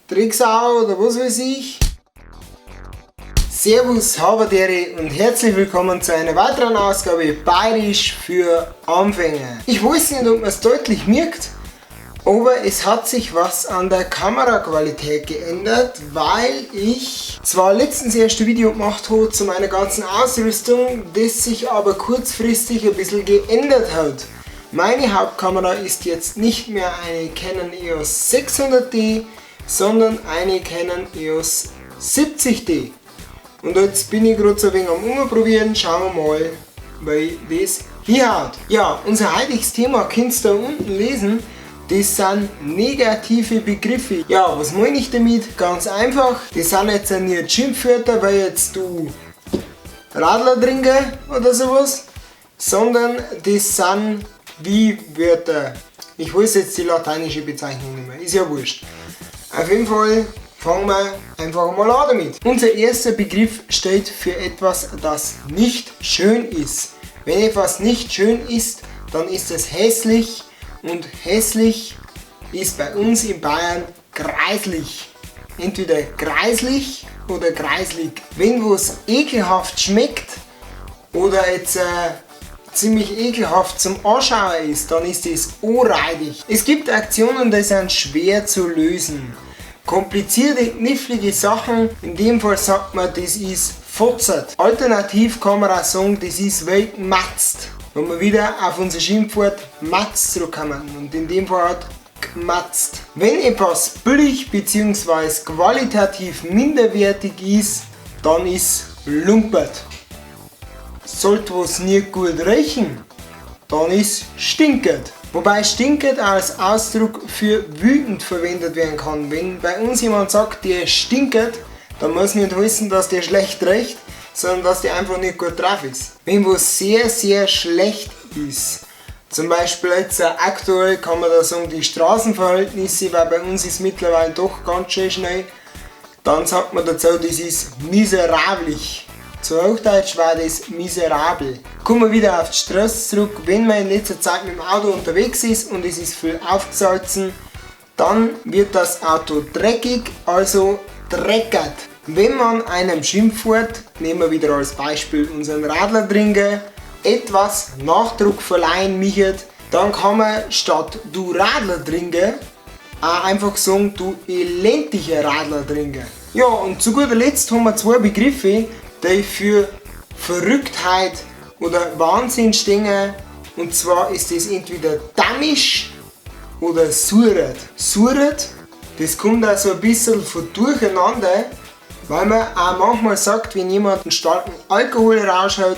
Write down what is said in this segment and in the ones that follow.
Drecksau oder was weiß ich. Servus, Habadere und herzlich willkommen zu einer weiteren Ausgabe Bayerisch für Anfänger. Ich weiß nicht, ob man es deutlich merkt, aber es hat sich was an der Kameraqualität geändert, weil ich zwar letztens erst ein Video gemacht habe zu meiner ganzen Ausrüstung, das sich aber kurzfristig ein bisschen geändert hat. Meine Hauptkamera ist jetzt nicht mehr eine Canon EOS 600D, sondern eine Canon EOS 70D. Und jetzt bin ich gerade so ein wenig am Umprobieren, schauen wir mal, wie das hinhaut. Ja, unser heutiges Thema könnt ihr da unten lesen, das sind negative Begriffe. Ja, was meine ich damit? Ganz einfach, das sind jetzt nicht Schimpfwörter, weil jetzt du Radler trinke oder sowas, sondern das sind wie Wörter. Ich weiß jetzt die lateinische Bezeichnung nicht mehr, ist ja wurscht. Auf jeden Fall fangen wir einfach mal an damit. Unser erster Begriff steht für etwas, das nicht schön ist. Wenn etwas nicht schön ist, dann ist es hässlich und hässlich ist bei uns in Bayern greislich. Entweder greislich oder greislig. Wenn was ekelhaft schmeckt oder jetzt ziemlich ekelhaft zum Anschauen ist, dann ist es oreidig. Es gibt Aktionen, die sind schwer zu lösen. Komplizierte, knifflige Sachen, in dem Fall sagt man, das ist fotzert. Alternativ kann man auch sagen, das ist weltmatzt. Wenn wir wieder auf unser Schimpfwort Matz zurückkommen und in dem Fall hat gmatzt. Wenn etwas billig bzw. qualitativ minderwertig ist, dann ist lumpert. Sollte was nicht gut riechen, dann ist stinkert. Wobei stinkert als Ausdruck für wütend verwendet werden kann. Wenn bei uns jemand sagt, der stinkert, dann muss nicht heißen, dass der schlecht riecht, sondern dass der einfach nicht gut drauf ist. Wenn was sehr, sehr schlecht ist, zum Beispiel jetzt aktuell kann man da sagen, die Straßenverhältnisse, weil bei uns ist mittlerweile doch ganz schön schnell, dann sagt man dazu, das ist miserablich. Zu Hochdeutsch war das miserabel. Kommen wir wieder auf die Straße zurück. Wenn man in letzter Zeit mit dem Auto unterwegs ist und es ist viel aufgesalzen, dann wird das Auto dreckig, also dreckert. Wenn man einem Schimpfwort, nehmen wir wieder als Beispiel unseren Radlertrinker, etwas Nachdruck verleihen möchte, dann kann man statt du Radlertrinker auch einfach sagen, du elendiger Radlertrinker. Ja, und zu guter Letzt haben wir zwei Begriffe, die für Verrücktheit oder Wahnsinn stehen. Und zwar ist das entweder damisch oder suret. Suret, das kommt auch so ein bisschen von durcheinander, weil man auch manchmal sagt, wenn jemand einen starken Alkoholrausch hat,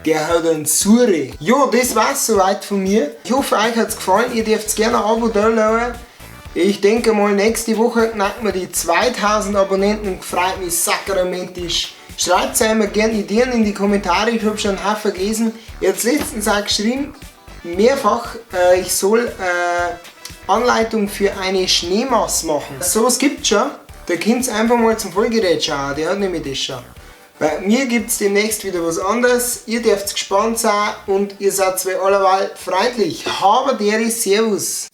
der hat einen Sure. Ja, das war's soweit von mir. Ich hoffe, euch hat's gefallen. Ihr dürft gerne ein Abo da lassen. Ich denke mal, nächste Woche knacken wir die 2000 Abonnenten. Freut mich sakramentisch. Schreibt einmal gerne Ideen in die Kommentare. Ich habe schon einen Haufen gelesen. Ich habe letztens auch geschrieben, mehrfach, ich soll Anleitung für eine Schneemasse machen. Sowas gibt's schon. Da könnt ihr einfach mal zum Vollgerät schauen, der hat nämlich das schon. Bei mir gibt's demnächst wieder was anderes. Ihr dürft gespannt sein und ihr seid zwei allerweil freundlich. Habadere, Servus.